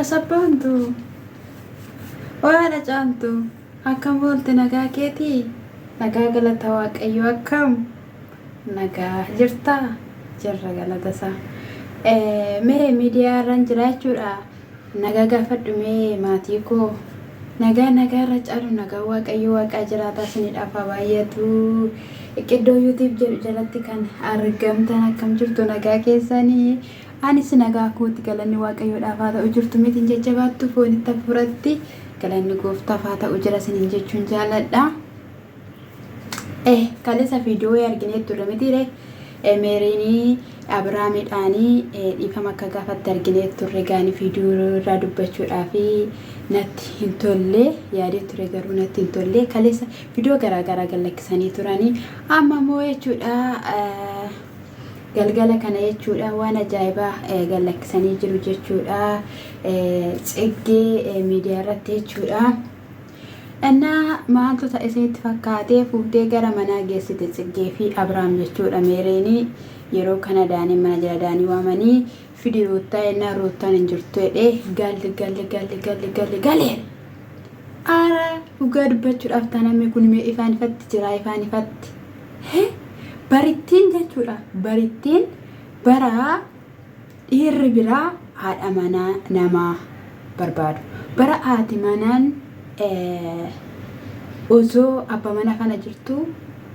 Haadha sabboontu. Oo haadha caaltu. Akkam oolte nagaa keetii? Nagaa galata waaqayyoo akkam? Nagaa jirtaa? Jirra galata isaa. Mee miidiyaa irran jira jechuudha. Nagaa gaafadhu mee maatii koo. Nagaa nagaa irra caalu nagaa waaqayyoo waaqaa jiraataa isiniidhaaf haa baay'atu. Qiddoo YouTube jedhu jalatti kan argamtan akkam jirtu nagaa keessanii. Anis nagaa kooti galanni waaqayyoodhaaf haa ta'u jirtu miti hin jajjabaattu foonitti hafuuratti galanni gooftaaf haa ta'u jira isiniin jechuun jaalladha. Kaleessa viidiyoo arginee turre mitiire Meeriinii Abiraamidhaanii dhiifama akka gaafatte arginee turre gaanii viidiyoo irraa dubbachuudhaaf natti hin tolle yaadee ture garuu natti hin tolle kaleessa viidiyoo garaa garaa gad lakkisanii turanii amma immoo jechuudha galgala kana jechuudha waan ajaa'ibaa gad lakkisanii jiru jechuudha tsiggee miidiyaa irratti jechuudha. Innaa maaltu ta'e isinitti fakkaatee fuutee gara manaa geessite Tsiggee fi Abrahaam jechuudha Meereeni yeroo kana Daaniin mana jala Daanii waamanii fidi Ruuttaa jennaan Ruuttaan hin jirtu jedhee galli galli galli galli galli galee. Ara dhugaa dubbachuudhaaf taanaan kun mee ifaan ifatti jira ifaan ifatti. Barittiin jechuudha barittiin bara Dhiirri biraa haadha manaa namaa barbaadu. Bara haati manaan osoo abba mana kana jirtu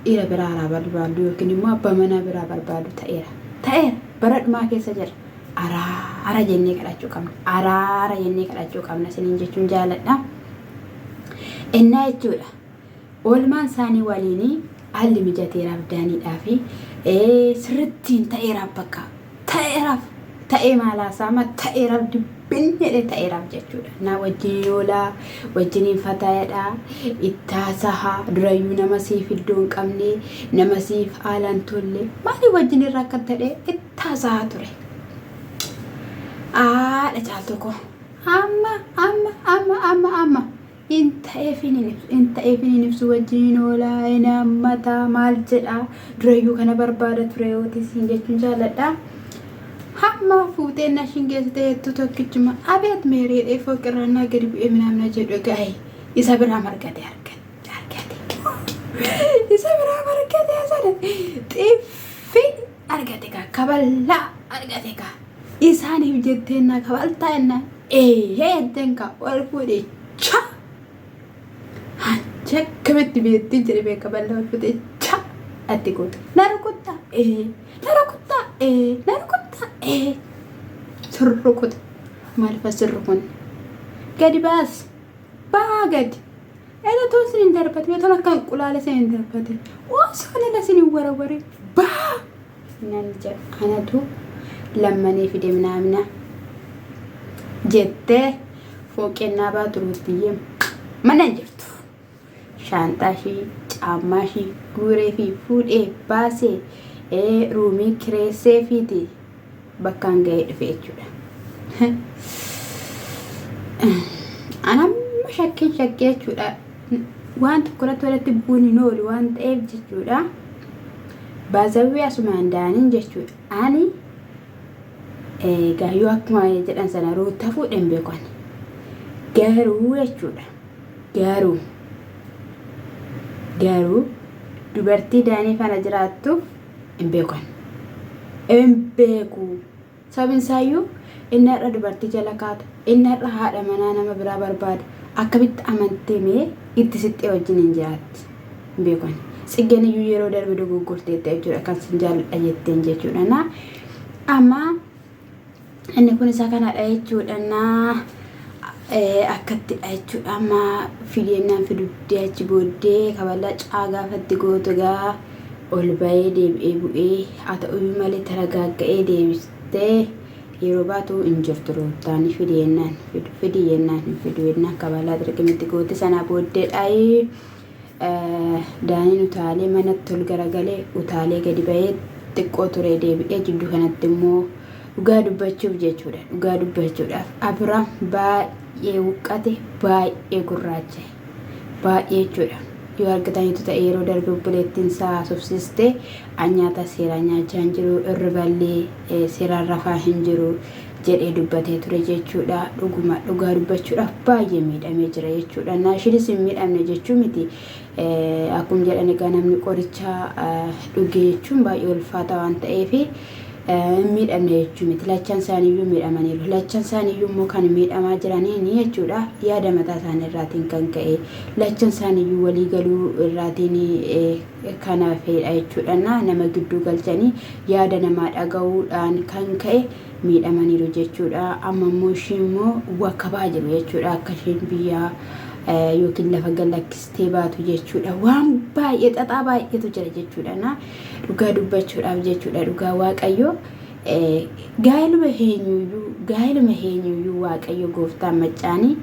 dhiira biraa irraa barbaadu yookiin immoo abba manaa biraa barbaadu ta'eera. Ta'eera. Bara dhumaa keessa jira. Araara jennee kadhachuu qabna. Araara jennee kadhachuu qabna isiniin jechuun jaaladha. Ennaa jechuudha. Oolmaan isaanii waliin haalli mijateeraaf Daaniidhaaf sirrittiin ta'eeraaf bakka ta'eeraaf ta'ee maalaasaama ta'eeraaf dubbin jedhee ta'eeraaf jechuudha. Na wajjin oolaa wajjiniin fataayadha itti haasaha durayyuu nama siif iddoo hin qabne nama siif haala hin tolle maalii wajjin irraa akka ta'e itti haasahaa ture. Haadha caaltuu koo amma amma amma amma amma In ta'eefin hin ibsu, in ta'eefin hin ibsu wajjin oolaa, hin hammata, maal jedha, durayyuu kana barbaada ture yooti siin jechuun jaalladha. Hamma fuutee na ishiin geessite jettu tokkichuma abeet meereedhee fooqirraa naa gadi bu'ee minaamna jedhu gaa'e isa biraa margate argate argate isa biraa margate sana xiffi argate kaa kaballaa argate kaa isaaniif jettee na kabaltaa jennaan eeyyee jetteen kaa ol fuudhee cha hanchi akkamitti beektii jedhe beeka bal'aa ol fuudhee cha atti goote na rukuttaa ee na rukuttaa ee na rukuttaa ee sirrukuta maaliif as sirrukunne gadi baas baa gadi Ela too isin hin darbatin otoo akka inqulaala isin hin darbatin osoo nila isin hin warawarin baa nan jedha anatu lammanee fide minaamina jettee fooqennaa baatu ruuttiyyee mana hin jirtu. Shaanxaa ishii caammaa ishii guuree fi fuudhee baasee ruumii kireessee fiiti bakkaan ga'ee dhufe jechuudha. Anamma shakkeen shakkee jechuudha. Waan tokko irratti walitti bu'uun hin oolu waan ta'eef jechuudha. Baazawwee asumaan daaniin jechuudha. Ani egaa yoo akkuma jedhan sana ruutta fuudhe hin beeku ani. Garuu jechuudha. Garuu garuu dubartii daanii faana jiraattu hin beeku ani. Hin beeku. Sababni isaayyuu inni har'a dubartii jala kaata, inni har'a haadha manaa nama biraa barbaada. Akkamitti amantee mee itti sixxee wajjin hin jiraatti? Hin beeku ani. Tsiggeen iyyuu yeroo darbe dogoggorteetta jechuudha kan sin jaalladha jetteen jechuudha. Na amma inni kun isa kanadha jechuudha. Na akkattidha jechuudha. Amma fideennaan fiduddee achi booddee kaballaa caa gaafatti gootu gaa ol ba'ee deebi'ee bu'ee haa ta'uyyuu malee taragaagga'ee deebistee yeroo baatu hin jirtu ruuttaan fidi jennaan fidu fidi jennaan hin fidu jennaan kabalaa dirqimitti goote sanaa booddee dhaayee daaniin utaalee manatti ol garagalee utaalee gadi ba'ee xiqqoo turee deebi'ee jidduu kanatti immoo dhugaa dubbachuuf jechuudha dhugaa dubbachuudhaaf Abiraam baay'ee huqqate baay'ee gurraacha'e baay'ee jechuudha. Yoo argataniitu ta'e yeroo darbe obboleettiin isaa haasofsiiste an nyaata seeraan nyaachaa hin jiru irriballee seeraan rafaa hin jiru jedhee dubbatee ture jechuudha. Dhuguma dhugaa dubbachuudhaaf baay'ee miidhamee jira jechuudha. Naa ishiinis hin miidhamne jechuu miti. Akkuma jedhan egaa namni qoricha dhuge jechuun baay'ee ulfaata waan ta'eef hin miidhamne jechuu miti. Lachan isaaniiyyuu miidhamaniiru. Lachan isaaniiyyuu immoo kan miidhamaa jiraniin jechuudha yaada mataa isaanii irraatiin kan ka'e. Lachan isaaniiyyuu walii galuu irraatiin kana feedha jechuudha. Nama gidduu galchanii yaada namaa dhaga'uudhaan kan ka'e miidhamaniiru jechuudha. Amma immoo ishii immoo wakabaa jiru jechuudha. Akka isheen biyyaa yookiin lafa galakkistee baatu jechuudha. Waan baay'ee xaxaa baay'eetu jira jechuudha. Na dhugaa dubbachuudhaaf jechuudha. Dhugaa Waaqayyo gaa'eluma eenyuyyuu gaa'eluma eenyuyyuu Waaqayyo gooftaan maccaanii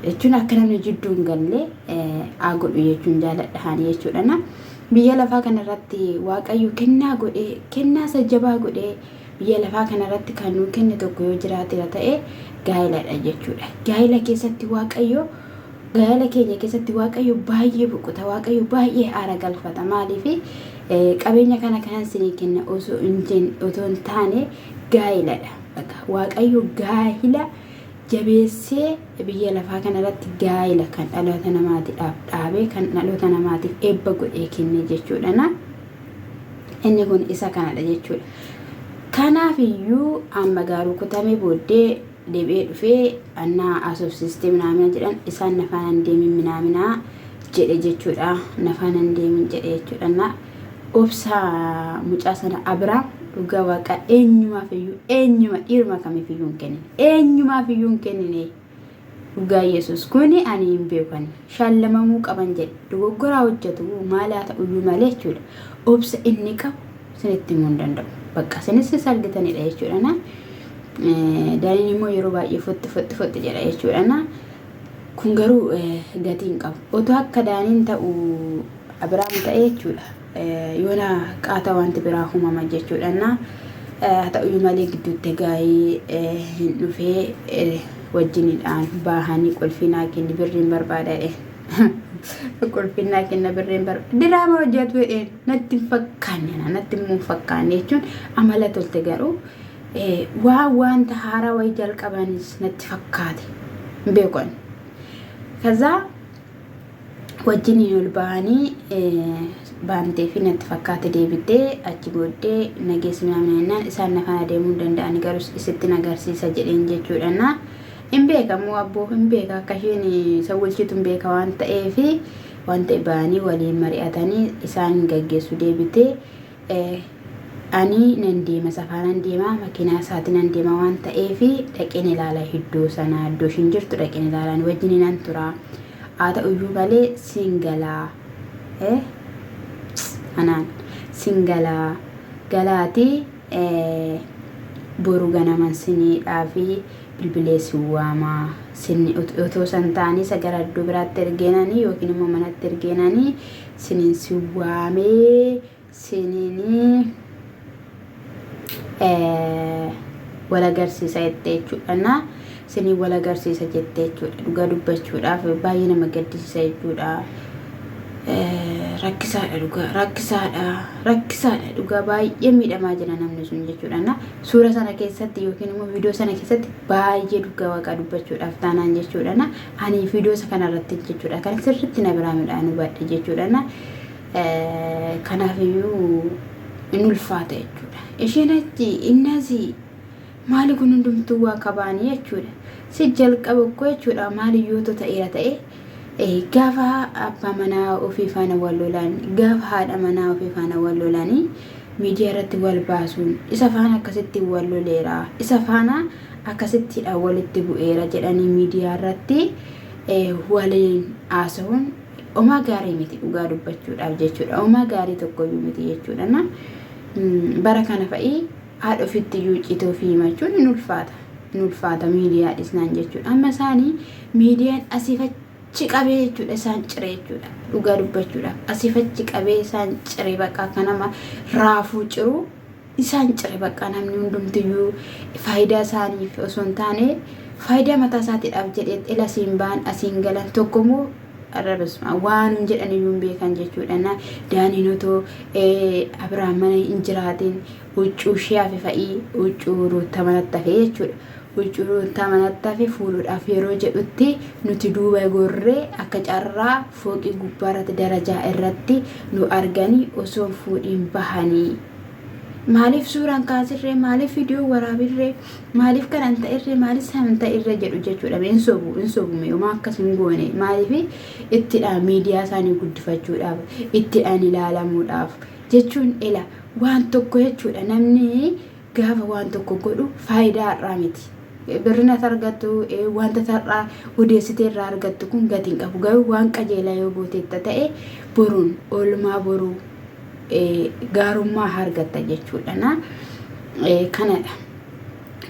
jechuun akka namni jidduu hin galle haa godhu jechuun jaaladha haani jechuudha. Na Biyya lafaa kana irratti Waaqayyo kennaa godhee, kennaa isa jabaa godhee biyya lafaa kana irratti kan nuu kenne tokko yoo jiraateera ta'e gaa'iladha jechuudha. Gaa'ila keessatti Waaqayyo gaa'ila keenya keessatti Waaqayyo baay'ee boqota, Waaqayyo baay'ee aara galfata. Maaliif qabeenya kana kanan sinii kenna osoo hin jenne otoo hin taane gaa'iladha. Waaqayyo gaa'ila jabeessee biyya lafaa kana irratti gaa'ila kan dhaloota namaatiidhaaf dhaabee kan dhaloota namaatiif eebba godhee kenne jechuudha. Na inni kun isa kanadha jechuudha. Kanaaf iyyuu amma gaaruu kutamee booddee deebi'ee dhufee annaa haasofsiistee minaamina jedhan isaan na faana hin deemin minaaminaa jedhe jechuudha. Na faana hin deemin jedhe jechuudha. Na obsa mucaa sana Abiraam dhugaa waaqaa eenyumaaf iyyuu eenyuma dhiiruma kamiif iyyuu hin kennine eenyumaaf iyyuu hin kennine dhugaa Yesuus kuni ani hin beekan shaallamamuu qaban jedhe dogoggoraa hojjetu maal haa ta'uyyuu malee jechuudha obsa inni qabu isinitti himuu hin danda'u bakka isinis isa argitanidha jechuudha na Daaniin immoo yeroo baay'ee fotti fotti fotti jedha jechuudha na kun garuu gatii hin qabu otoo akka Daaniin ta'u Abiraam ta'e jechuudha. Yoona qaata wanti biraa uumama jechuudha. Na haa ta'uyyuu malee gidduutti gaa'ee hin dhufee wajjinidhaan baahanii qulfii naa kenni birriin barbaada jedheen. Qulfiin naa kenna birriin barbaada. Diraama hojjetu jedheen natti hin fakkaanne na natti immoo hin fakkaanne jechuun amala tolte garuu waa wanta haaraa wayii jalqabanis natti fakkaate hin beeku ani. Kazaa wajjiniin ol ba'anii baantee fi natti fakkaate deebitee achi booddee nageessi minaamin jennaan isaan na faana deemuu hin danda'ani garuu isittin agarsiisa jedheen jechuudha na hin beekamu abboo hin beeka akka isheen isa bulchitu hin beeka waan ta'eef waan ta'e ba'anii waliin mari'atanii isaan gaggeessu deebitee ani nan deema isa faanan deema makiinaa isaati nan deema waan ta'eef dhaqeen ilaala iddoo sana iddoo ishiin jirtu dhaqeen ilaala ani wajjin nan tura haa ta'uyyuu malee siin galaa anaan siin galaa galaati boru ganaman siniidhaafi bilbilee sin waama sinni otoo san ta'anii isa gara iddoo biraatti ergeenanii yookiin immoo manatti ergeenanii sinin sin waamee siniin wal agarsiisa jettee jechuudha. Na siniin wal agarsiisa jettee jechuudha. Dhugaa dubbachuudhaaf baay'ee nama gaddisiisa jechuudha. Rakkisaadha dhugaa rakkisaadha rakkisaadha dhugaa baay'ee miidhamaa jira namni sun jechuudha. Na suura sana keessatti yookiin immoo viidiyoo sana keessatti baay'ee dhugaa waaqaa dubbachuudhaaf taanaan jechuudha. Na ani viidiyoo isa kanarratti jechuudha kan sirriitti na biraa midhaan hubadhe jechuudha. Na Kanaaf iyyuu in ulfaata jechuudha. Isheen achi inni asii maali kun hundumtuu waa kabaanii jechuudha. Si jalqaba koo jechuudha maali yoo ta'eera ta'e gaafa abbaa manaa ofii faana wal lolan gaafa haadha manaa ofii faana wal lolanii miidiyaa irratti wal baasuun isa faana akkasitti wal loleera isa faana akkasittiidha walitti bu'eera jedhanii miidiyaa irratti waliin haasa'uun Omaa gaarii miti dhugaa dubbachuudhaaf jechuudha. Omaa gaarii tokkoyyuu miti jechuudha. Na bara kana fa'i haadha ofitti iyyuu icciitii ofii himachuun hin ulfaata. Hin ulfaata miidiyaa dhisnaan jechuudha. Amma isaanii miidiyaan asiif achi qabee jechuudha isaan cire jechuudha. Dhugaa dubbachuudhaaf asiif achi qabee isaan cire bakka akka nama raafuu ciru isaan cire bakka namni hundumtiyyuu faayidaa isaaniif osoo hin taane faayidaa mataa isaatiidhaaf jedhee ila asiin ba'an asiin galan tokko immoo arrabasuma waan jedhan iyyuu hin beekan jechuudha. Na Daaniin otoo Abiraam mana hin jiraatin Huccuu ishee hafe fa'ii huccuu Ruuttaa manatti hafe jechuudha. Huccuu Ruuttaa manatti hafe fuudhuudhaaf yeroo jedhutti nuti duuba gorree akka carraa fooqii gubbaarratti darajaa irratti nu arganii osoo hin fuudhiin bahanii. Maaliif suuraan kaasirree maaliif viidiyoo waraabirree maaliif kana hin ta'irree maaliif sana hin ta'irree jedhu jechuudha. Hin sobu hin sobu mee akkas hin goone maaliif ittidhaan miidiyaa isaanii guddifachuudhaaf ittidhaan ilaalamuudhaaf jechuun ela waan tokko jechuudha namni gaafa waan tokko godhu faayidaa har'aa miti. Birrin ati argattu wanta har'aa odeessitee irraa argattu kun gati hin qabu. Garuu waan qajeelaa yoo gooteetta ta'e boruun oolmaa boruu gaarummaa argatta jechuudha. Na kanadha.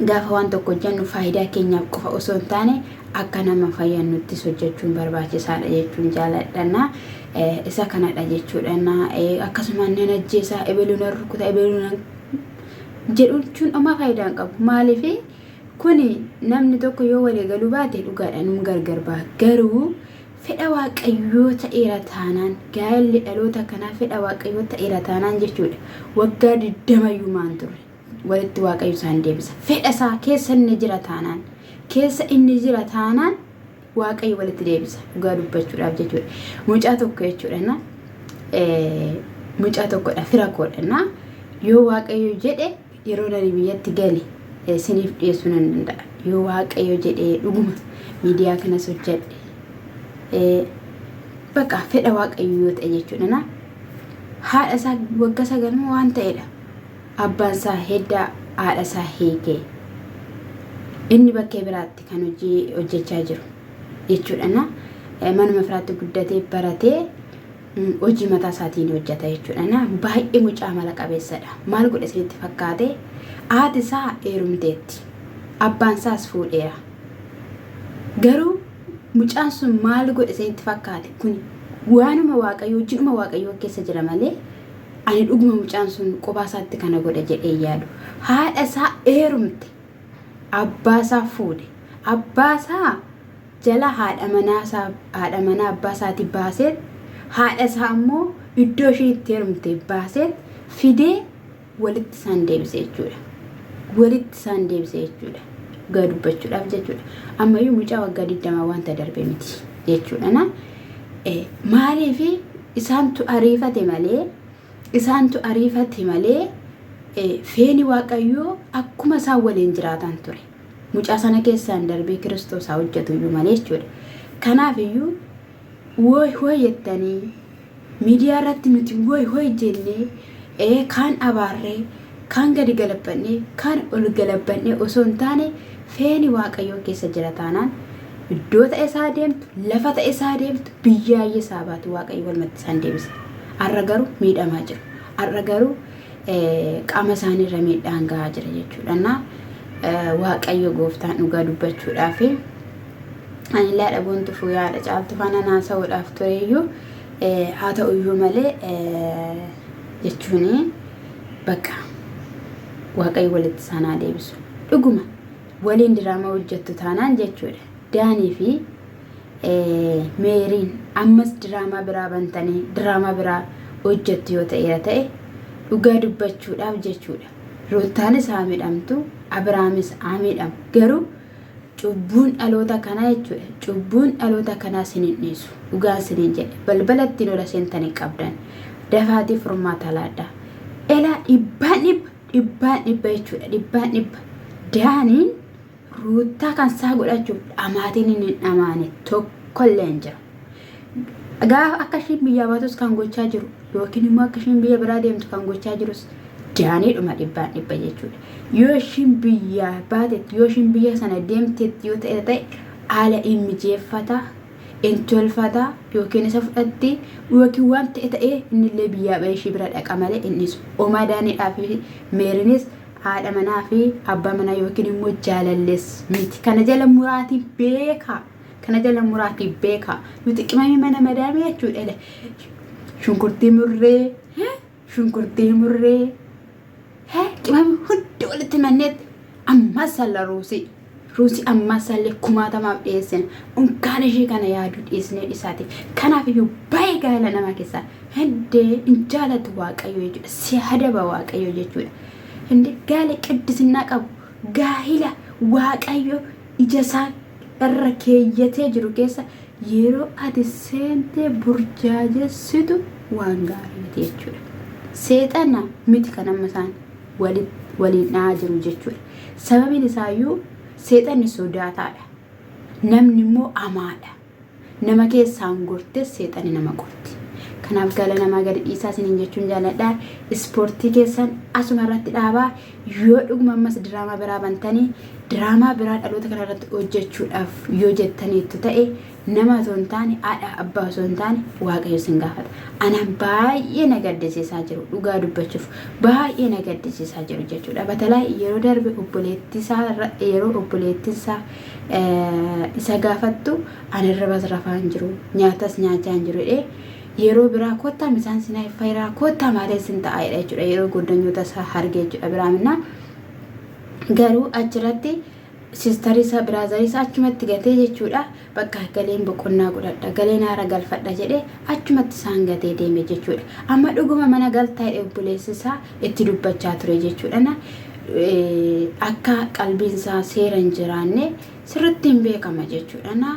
Gaafa waan tokko hojjennu faayidaa keenyaaf qofa osoo hin taane akka nama fayyannuttis hojjechuun barbaachisaadha jechuun jaaladha. Isa kanadha jechuudha. Akkasuma nan ajjeesaa ebeluu nan rukuta ebeluu nan jedhuun homaa faayidaa hin qabu. Maaliif kuni namni tokko yoo walii galuu baate dhugaadha num gargar baha. Garuu fedha waaqayyoo ta'eera taanaan gaa'elli dhaloota kanaa fedha waaqayyoo ta'eera taanaan jechuudha. Waggaa digdamayyuu maan turre. Walitti waaqayyo isaan deebisa. Fedha isaa keessa inni jira taanaan keessa inni jira taanaan waaqayyo walitti deebisa dhugaa dubbachuudhaaf jechuudha. Mucaa tokko jechuudha na mucaa tokkodha fira koodha na yoo waaqayyo jedhe yeroo nani biyyatti gale siniif dhiyeessuu nan danda'a. Yoo waaqayyo jedhee dhuguma miidiyaa kanas hojjedhe bakka fedha waaqayyo yoo ta'e jechuudha na haadha isaa waggaa sagalmoo waan ta'edha. Abbaan isaa hedda haadha isaa hiikee inni bakkee biraatti kan hojii hojjechaa jiru jechuudha. Na manuma firaatti guddatee baratee hojii mataa isaatiin hojjeta jechuudha. Na baay'ee mucaa amala qabeessadha. Maal godhe isinitti fakkaate? Haati isaa heerumteetti. Abbaan isaas fuudheera. Garuu mucaan sun maal godhe isinitti fakkaate? Kun waanuma waaqayyoo hojiidhuma waaqayyoo keessa jira malee ani dhuguma mucaan sun qophaa isaatti kana godhe jedhee yaadu. Haadha isaa heerumte. Abbaa isaa fuudhe. Abbaa isaa jala haadha manaa isaa haadha manaa abbaa isaatii baasee haadha isaa immoo iddoo isheen itti heerumte baasee fidee walitti isaan deebise jechuudha. Walitti isaan deebise jechuudha. Dhugaa dubbachuudhaaf jechuudha. Ammayyuu mucaa waggaa digdamaa wanta darbe miti jechuudha. Na maaliif isaantu ariifate malee isaantu ariifate malee feeni waaqayyoo akkuma isaan waliin jiraatan ture. Mucaa sana keessaan darbee Kiristoos haa hojjetu iyyuu malee jechuudha. Kanaaf iyyuu wooy hooy jettanii miidiyaa irratti nuti wooy hooy jennee kaan abaarree kaan gadi galabbannee kaan ol galabbannee osoo hin taane feeni waaqayyoo keessa jira taanaan iddoo ta'e isaa deemtu lafa ta'e isaa deemtu biyyaayyee isaa baatu waaqayyo walumatti isaan deebisa. Har'a garuu miidhamaa jiru. Har'a garuu qaama isaaniirra miidhaan gahaa jira jechuudha. Na waaqayyo gooftaan dhugaa dubbachuudhaaf ani illee haadha boontu fuuyyaa haadha caaltu faana naasa'uudhaaf tureyyuu haa ta'uyyuu malee jechuun bakka waaqayyo walitti isaan haa deebisu. Dhuguma waliin diraamaa hojjettu taanaan jechuudha. Daanii fi Meeriin ammas diraamaa biraa bantanii diraamaa biraa hojjettu yoo ta'eera ta'e dhugaa dubbachuudhaaf jechuudha. Ruuttaanis haa miidhamtu, Abiraamis haa miidhamu. Garuu cubbuun dhaloota kanaa jechuudha. Cubbuun dhaloota kanaa sin hin dhiisu. Dhugaan sinin jedhe. Balbala ittiin ola seentan hin qabdan. Dafaatii furmaata laadhaa. Elaa dhibbaan dhibba dhibbaan dhibba jechuudha. Dhibbaan dhibba. Daaniin Ruuttaa kan isaa godhachuuf dhamaatiin inni hin dhamaane tokkollee hin jiru. Gaafa akka ishiin biyyaa baatus kan gochaa jiru yookiin immoo akka ishiin biyya biraa deemtu kan gochaa jirus daaniidhuma dhibbaan dhibba jechuudha. Yoo ishiin biyyaa baatetti yoo ishiin biyya sana deemtetti yoo ta'e ta'e haala hin mijeeffata, hin tolfata yookiin isa fudhatti yookiin waan ta'e ta'ee innillee biyyaa ba'ee ishii bira dhaqa malee innis homaa daaniidhaa fi meerinis haadha manaa fi abbaa manaa yookiin immoo jaalallees miti. Kana jala muraatii beekaa. Kana jala muraatii beekaa. Nuti qimamii mana madaamii jechuudha. Shunkurtii murree, shunkurtii murree, qimamii hundi walitti manneetti ammas salla ruusii. Ruusii ammaa sallee kumaatamaaf dhiyeessina. Unkaan ishee kana yaaduu dhiisnee dhisaati. Kanaaf iyyuu baay'ee gaa'ela namaa keessaa heddee hin jaalatu waaqayyo jechuudha. Si hadaba waaqayyo jechuudha. Hindi gaala qiddisinnaa qabu gaahila Waaqayyo ija isaa irra keeyyatee jiru keessa yeroo ati seentee burjaajessitu waan gaarii miti jechuudha. Seexana miti kan amma isaan waliin dha'aa jiru jechuudha. Sababiin isaayyuu seexanni sodaataadha. Namni immoo amaadha. Nama keessaan gortee seexanni nama qorti. Kanaaf gaala namaa gadi dhiisaa isiniin jechuun jaalladha. Ispoortii keessan asuma irratti dhaabaa. Yoo dhuguma ammas diraamaa biraa bantanii diraamaa biraa dhaloota kana irratti hojjechuudhaaf yoo jettaniittu ta'e nama osoo hin taane haadha abbaa osoo hin taane Waaqayyo isin gaafata. Anaan baay'ee na gaddisiisaa jiru dhugaa dubbachuuf baay'ee na gaddisiisaa jiru jechuudha. Batalaa yeroo darbe obboleettisaa yeroo obboleettisaa isa gaafattu ani irribas rafaa hin jiru nyaatas nyaachaa hin jiru jedhee yeroo biraa kottaa misaan sin fayiraa kottaa maalee sin ta'a jedha jechuudha yeroo goddanyoota isaa arge jechuudha biraa minnaa garuu achirratti siistarii isaa biraazarii isaa achumatti gatee jechuudha bakka galeen boqonnaa godhadha galeen haara galfadha jedhee achumatti isaan gatee deeme jechuudha amma dhuguma mana galtaa jedhe obboleessi isaa itti dubbachaa ture jechuudha na akka qalbiin isaa seera hin jiraanne sirriitti hin beekama jechuudha na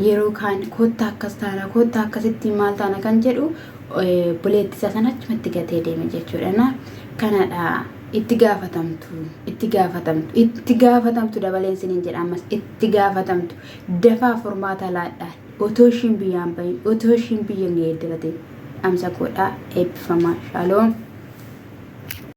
yeroo kaan koottaa akkas taana koottaa akkasitti maal taana kan jedhu obboleetti isaa sana achumatti gatee deeme jechuudha na kanadha itti gaafatamtu itti gaafatamtu itti gaafatamtu dabaleen isiniin jedha ammas itti gaafatamtu dafaa furmaata laadhaa otoo ishiin biyyaan bahin otoo ishiin biyya hin geeddaratin dhamsa koodhaa eebbifamaa shaaloom.